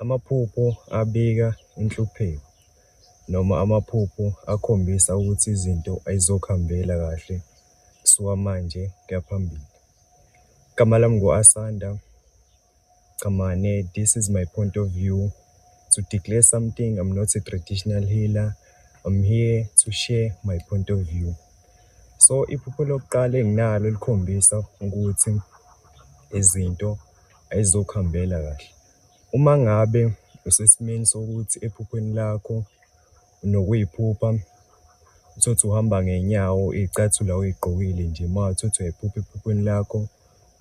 Amaphupho abika inhlupheko noma amaphupho akhombisa ukuthi izinto ayizokuhambela kahle kusuka manje kuya phambili. Igama lami ngu-Asanda Chamane. This is my point of view to declare something. I'm not a traditional healer, I'm here to share my point of view. So, iphupho lokuqala enginalo elikhombisa ukuthi izinto ayizukuhambela kahle. Uma ngabe usesimeni sokuthi ephupheni lakho unokuyiphupha, uthole ukuthi uhamba ngeyinyawo, iy'cathulo awuyigqokile nje, uma kungathiwa uthi uyayiphupha ephupheni lakho,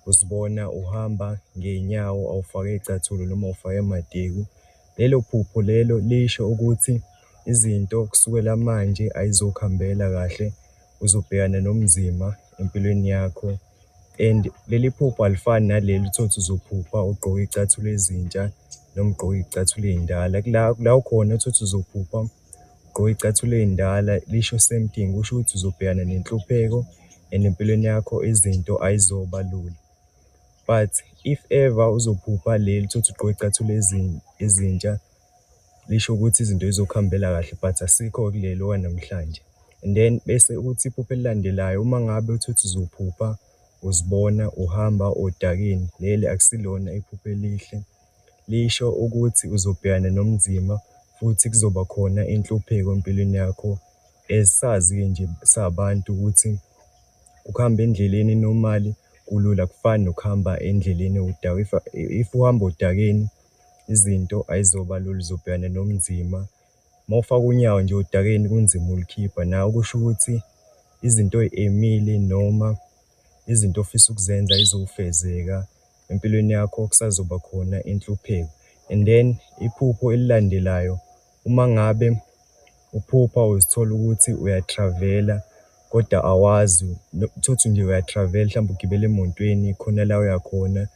uzibona uhamba ngeyinyawo, awufake y'cathulo noma awufake mateku. Lelo phupho lelo lisho ukuthi izinto kusukela manje ayizukuhambela kahle, uzobhekana nobunzima empilweni yakho and leli phupho alifani naleli uthole ukuthi uzophupha ugqoke iy'cathulo ezintsha noma ugqoke iy'cathulo ey'ndala. Kula la khona uthole ukuthi uzophupha ugqoke iy'cathulo ey'ndala, lisho same thing, kusho ukuthi uzobhekana nenhlupheko and empilweni yakho izinto ayizoba lula. But if ever uzophupha leli uthole ukuthi ugqoke iy'cathulo ezintsha, lisho ukuthi izinto yizokuhambela kahle but asikho kulelo kwanamhlanje. And then, bese kuthi iphupho elilandelayo, uma ngabe uthole ukuthi uzophupha uzibona uhamba odakeni, leli akusilona iphupho elihle, lisho ukuthi uzobhekana nobunzima futhi kuzoba khona inhlupheko empilweni yakho. As sazi-ke nje sabantu ukuthi ukuhamba endleleni e-normal kulula, akufani nokuhamba endleleni ewudaka. If uhamba odakeni, izinto ayizoba lula, uzobhekana nobunzima. Uma ufaka unyawo nje odakeni kunzima ukulikhipha, nawe kusho ukuthi izinto oyi-aim-ile noma izinto ofisa ukuzenza ayizufezeka empilweni yakho, kusazoba khona inhlupheko. And then, iphupho elilandelayo, uma ngabe uphupha uzithola ukuthi uya-travel-a kodwa awazi, uthole ukuthi nje uya-travel-a, mhlawumbe ugibele emotweni khona la oyakhona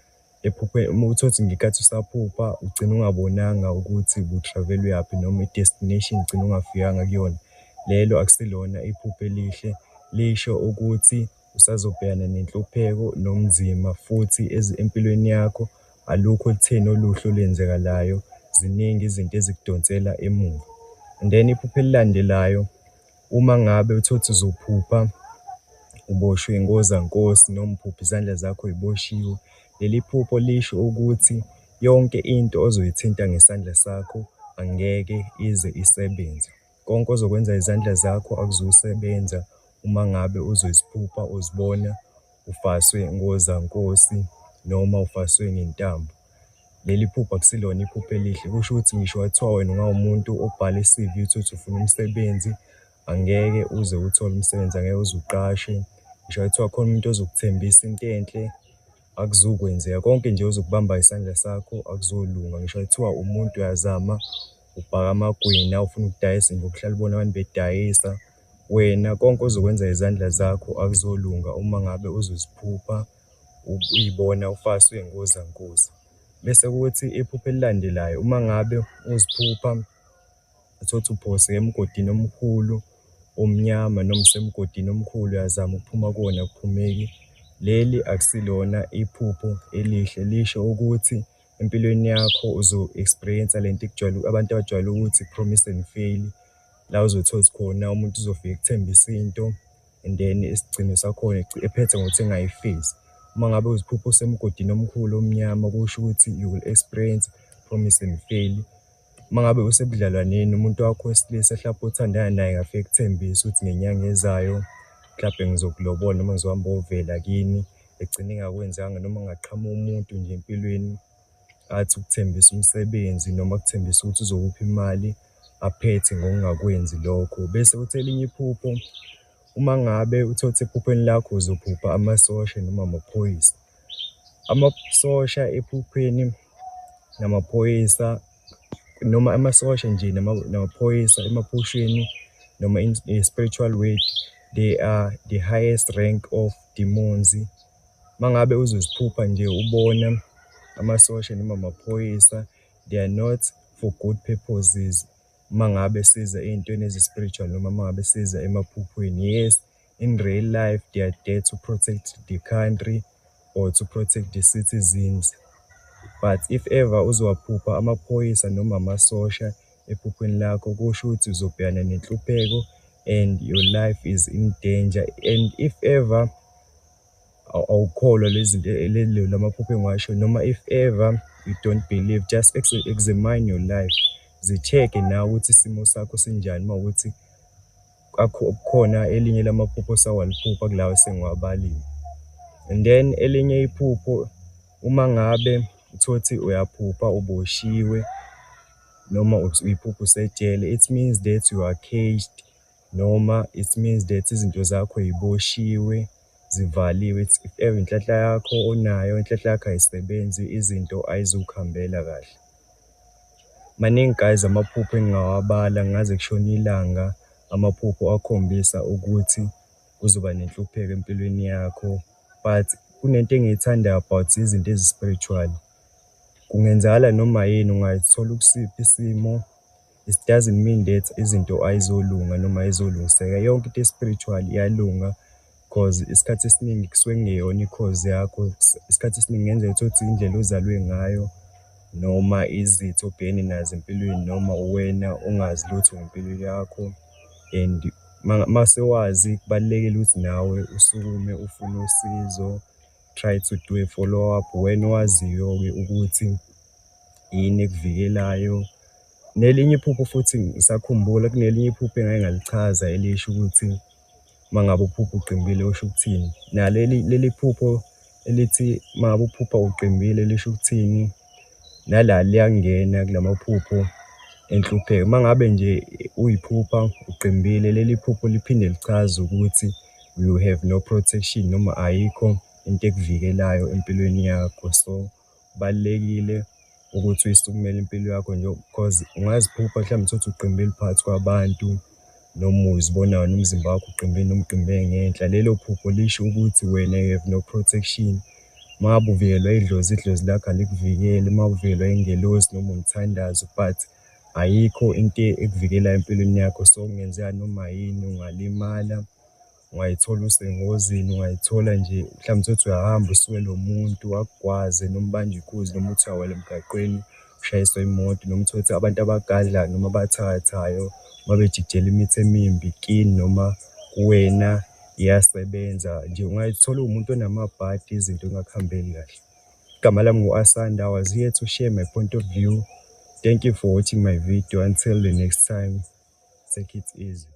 ephupheni, uthole ukuthi ngenkathi usaphupha ugcine ungabonanga ukuthi ubu-travel-a uyaphi noma i-destination ugcine ungafikanga kuyona. Lelo akusilona iphupho elihle, lisho ukuthi usazobhekana nenhlupheko nobunzima futhi empilweni yakho alukho olutheni oluhle olwenzekalayo, ziningi izinto ezikudonsela emuva. And then, iphupho elilandelayo, uma ngabe uthole ukuthi uzophupha uboshwe ngozankosi noma uphupha izandla zakho y'boshiwe, leli phupho lisho ukuthi yonke into ozoyithinta ngesandla sakho angeke ize isebenze. Konke ozokwenza izandla zakho akuzusebenza uma ngabe uzoziphupha uzibona ufaswe ngozankosi noma ufaswe ngentambo. Leli phupho akusilona iphupho elihle, kusho ukuthi ngisho kungathiwa wena ungawumuntu obhala i-CV, uthole ukuthi ufuna umsebenzi, angeke uze uwuthole umsebenzi, angeke uze uqashwe. Ngisho kungathiwa khona umuntu ozokuthembisa into enhle, akuzukwenzeka. Konke nje ozokubamba isandla sakho akuzolunga. Ngisho kungathiwa umuntu uyazama ubhaka amagwinya, ufuna ukudayisa nje uhlale ubona abantu bedayisa, wena konke ozokwenza ngezandla zakho akuzolunga uma ngabe uzoziphupha uyibona ufaswe ngozankosi. Bese kuthi iphupho elilandelayo, uma ngabe uziphupha uthole ukuthi uphoseke emgodini omkhulu omnyama noma usemgodini omkhulu uyazama ukuphuma kuwona akuphumeki, leli akusilona iphupho elihle, lisho ukuthi empilweni yakho uzo-experience-a lento ekujwayele, abantu abajwayele ukuthi promise and fail. La ozothola ukuthi khona umuntu uzofika ekuthembise into and then isigcino sakhona ephethe ngokuthi engayifezi. Uma ngabe uziphupha usemgodini omkhulu omnyama, kusho ukuthi you will experience promise and fail. Uma ngabe usebudlelwaneni, umuntu wakho wesilisa hlampe othandana naye engafika ekuthembise ukuthi ngenyanga ezayo mhlampe ngizokulobola noma ngizohamba ovela kini, egcine engakwenzanga noma kungaqhamuka umuntu nje empilweni athi ukuthembisa umsebenzi noma akuthembise ukuthi uzokupha imali, aphethe ngokungakwenzi lokho. Bese kuthi elinye iphupho, uma ngabe uthole ukuthi ephupheni lakho uzophupha amasosha noma amaphoyisa. Amasosha ephupheni namaphoyisa noma amasosha nje namaphoyisa emaphusheni noma in spiritual world, they are the highest rank of demons. Uma ngabe uzoziphupha nje ubona amasosha noma amaphoyisa, they are not for good purposes. Uma ngabe siza ey'ntweni ezi-spiritual noma uma ngabe siza emaphuphweni. Yes, in real life they are there to protect the country or to protect the citizens, but But if ever uzowaphupha amaphoyisa noma amasosha ephuphweni lakho, kusho ukuthi uzobhekana nenhlupheko and your life is in danger. And if ever awukholwa lezi zinto, lamaphupho engiwashoyo, noma if ever you don't believe, just examine your life. Zi-check-e nawe ukuthi isimo sakho sinjani uma kuwukuthi kukhona elinye lamaphupho osawaliphupha kulawa esengiwabalile. And then elinye iphupho, uma ngabe utholukuthi uyaphupha uboshiwe noma uyiphupha usejele, it means that you are caged, noma it means that izinto zakho yiboshiwe, zivaliwe. If ever inhlanhla yakho onayo, inhlanhla yakho ayisebenzi, izinto ayizukuhambela kahle. Maningi guys, amaphupho engingawabala kungaze kushone ilanga, amaphupho akhombisa ukuthi kuzoba nenhlupheko empilweni yakho. But kunento engiyithandayo about izinto ezi-spiritual. Kungenzakala noma yini, ungayithola ukusiphi isimo, it doesn't mean that izinto ayizolunga noma ayizolungiseka. Yonke into e-spiritual iyalunga cause isikhathi esiningi kusuke kungeyona i-cause yakho. Isikhathi esiningi kungenzeka utholukuthi indlela ozalwe ngayo, noma izitha obhekene nazo empilweni, noma uwena ongazi lutho ngempilo yakho and mase wazi, kubalulekile ukuthi nawe usukume ufune usizo, try to do a follow up. Uwena owaziyo-ke ukuthi yini ekuvikelayo. Nelinye iphupho futhi ngisakhumbula, kunelinye iphupho engake ngalichaza elisho ukuthi uma ngabe uphupha uqimbile kusho ukuthini. Naleli, leli phupho elithi uma ngabe uphupha uqimbile lisho ukuthini, nala liyangena kulamaphupho enhlupheko. Uma ngabe nje uyiphupha uqimbile, leli phupho liphinde lichaze ukuthi you have no protection, noma ayikho into ekuvikelayo empilweni yakho. So, kubalulekile ukuthi uyisukumele impilo yakho nje cause ungaziphupha mhlawumbe utholukuthi uqimbile phakathi kwabantu, noma uzibona wena umzimba wakho uqimbile noma uqimbe ngenhla. Lelo phupho lisho ukuthi wena you have no protection. Uma ngabe uvikelwa idlozi, idlozi lakho alikuvikeli, uma uvikelwa ingelosi noma umthandazo, but ayikho into ekuvikelayo empilweni yakho. So, kungenzeka noma yini, ungalimala, ungayithola usengozini, ungayithola nje mhlawumbe utholukuthi uyahamba usukelwe umuntu akugwaze noma ubanjwe inkunzi, noma uthi uyawela emgaqweni ushayiswe imoto, noma utholukuthi abantu abagadlayo noma abathakathayo uma bejikijela imithi emimbi kini noma kuwena iyasebenza nje. Ungayithola uwumuntu onamabhadi, izinto yingakuhambeli kahle. Igama lami ngu-Asanda, I was here to share my point of view. Thank you for watching my video. Until the next time, take it easy.